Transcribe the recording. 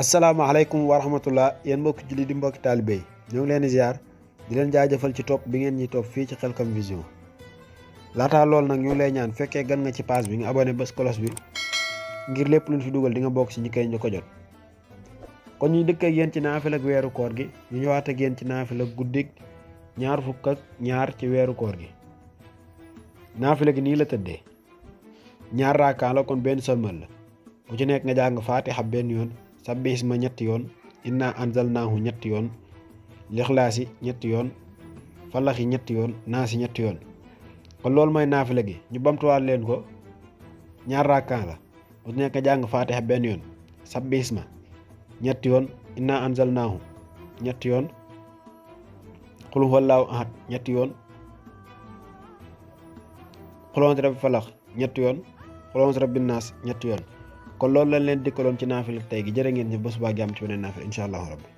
asalaamaaleykum wa rahmatullah yéen mbokki julli di mbokki taalibe yi ñoo ngi leen di ziar di leen jaajëfal ci topp bi ngeen ñi topp fii ci Khelcom Vision laataa loolu nag ñu ngi lay ñaan fekkee gan nga ci page bi nga abonné bés kolos bi ngir lépp luñ fi dugal di nga bokk ci ñi koy ñu ko jot. kon ñu dëkk ak yéen ci naafila ak weeru koor gi ñu ñëwaat ak yéen ci naafila guddig ñaar fukk ak ñaar ci weeru koor gi. naafila gi nii la tëddee ñaar raakaa la kon benn sëlmal la bu ci nekk nga jàng faatiha benn yoon, sabbi isma ñetti yoon, inna anzalnaahu ñetti yoon, lixlaasi ñetti yoon, falaxi ñetti yoon, naasi ñetti yoon. kon loolu mooy naafila gi ñu bamtuwaat leen ko ñaar rakkaan la bu ci nekk nga jàng faatiha benn yoon, sabbi isma ñetti yoon, inna anzalnaahu ñetti yoon, qul huwallaahu ahad ñetti yoon, qul a'uuzu bi rabbil falaq ñetti yoon, qul a'uuzu bi rabbin naas ñetti yoon. kon loolu lañ leen dikkaloon ci naafila tey gi jërë ngeen ñëf ba subaa jàmm ci beneen naafila incha allahu rabbi